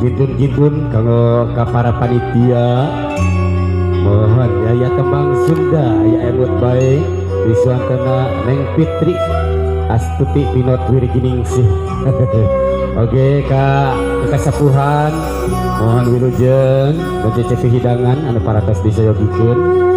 Kintun-kintun kanggo ka para panitia. Mohon ya, ya tembang Sunda ya emut bae disuantena Neng Fitri Astuti Pinot Wirginingsih. Oke ka kekasepuhan mohon wilujeng mencicipi hidangan anu paratos disayogikeun.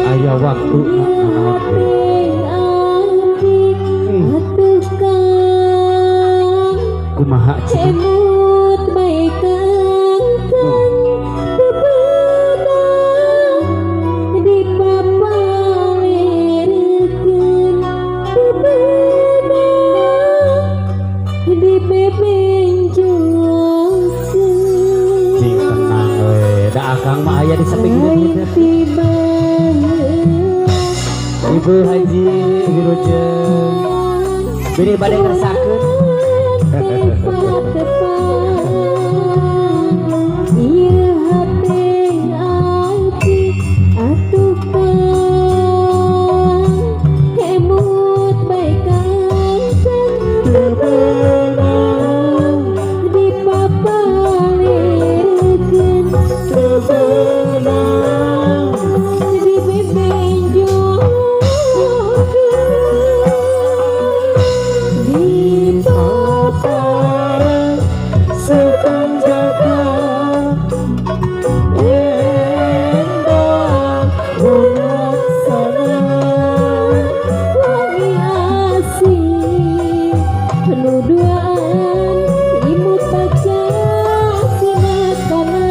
Aya waktu kumaha emut bae kang tebeunang dipapaleurkeun tebeunang dibebenjokeun. Cing tenang we, da akang mah aya di samping hideung. Ibu Haji Wilujeng bini bade ngersakeun. Ieu hate abdi atuh kang emut bae kang tebeunang dipapaleurkeun tebeunang dibebenjokeun dipapare sepanjang endah laksana wangi asih nuduan imut baca sinakana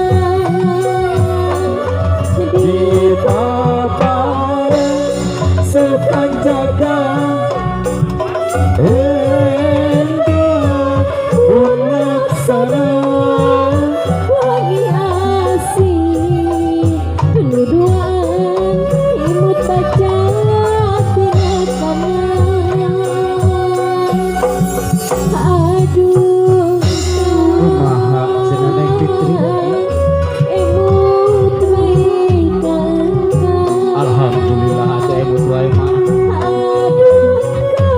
dipapare sepanjang endah laksana wangi asih nuduan imut baca sinakana. Aduh kumaha cenah Neng Fitri. Emut bae kang. Alhamdulillah ada emut wae mah. Aduh kang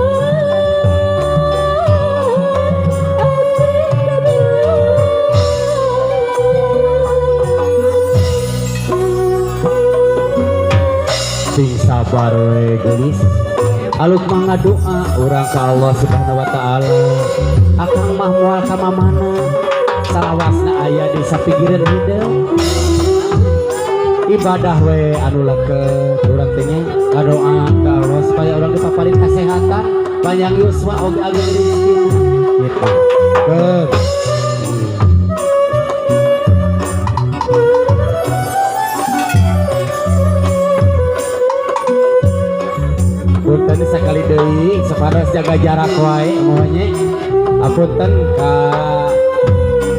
abdi kabelang. Sing sabar we geulis, aluk mah ngadoa urang ka Allah Subhanahu wa taala. Akang mah moal ka mamana, salawasna aya di sapigireun hideung. Ibadah we anu leukeut urang teh nya, ngadoa ka Allah supaya urang dipaparin kesehatan, panjang yuswa oge ageng rezeki gitu. Keun. Punten sekali deui saparos jaga jarak wae mohon nya. Apunten ka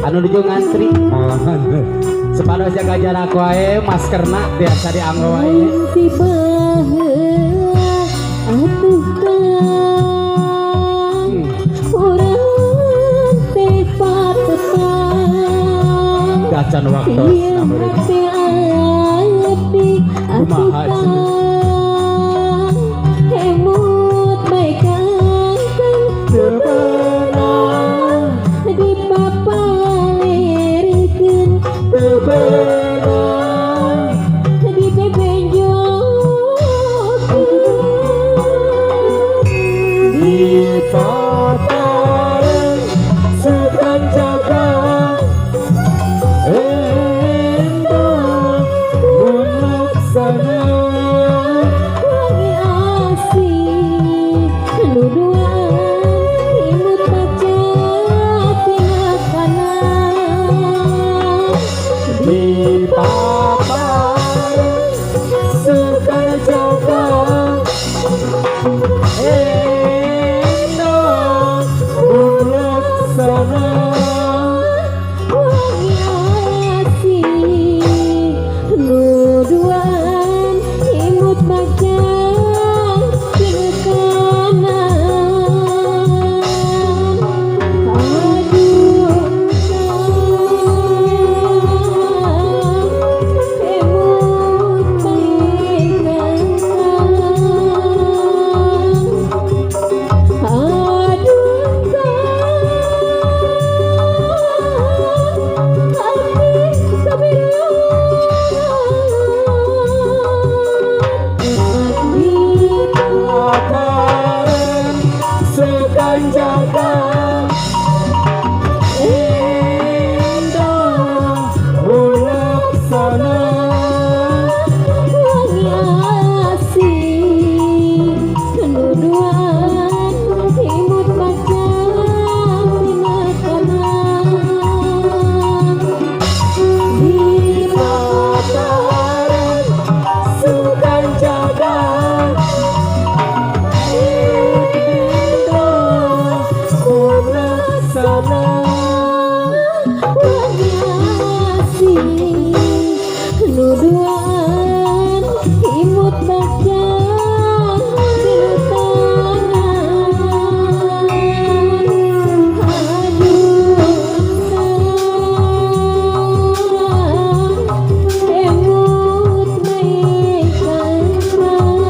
anu nuju ngantri mohon. Saparos jaga jarak wae, maskerna biasa dianggo wae nya. Ti baheula atuh kang urang teh patepang. Dacan waktu Ieu hate abdi atuh Kumaha cenah? Kang emut bae kang tebeunang dipapaleurkeun tebeunang dibebenjokeun dipapare sepanjang endah laksana wangi asih nuduan imut baca tina kana di Nu duaan imut bagja tinu tangan. Aduh, antara emut bae kancan.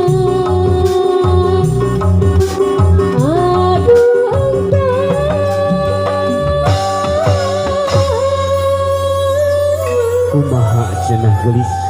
Aduh, antara. Kumaha cenah, geulis?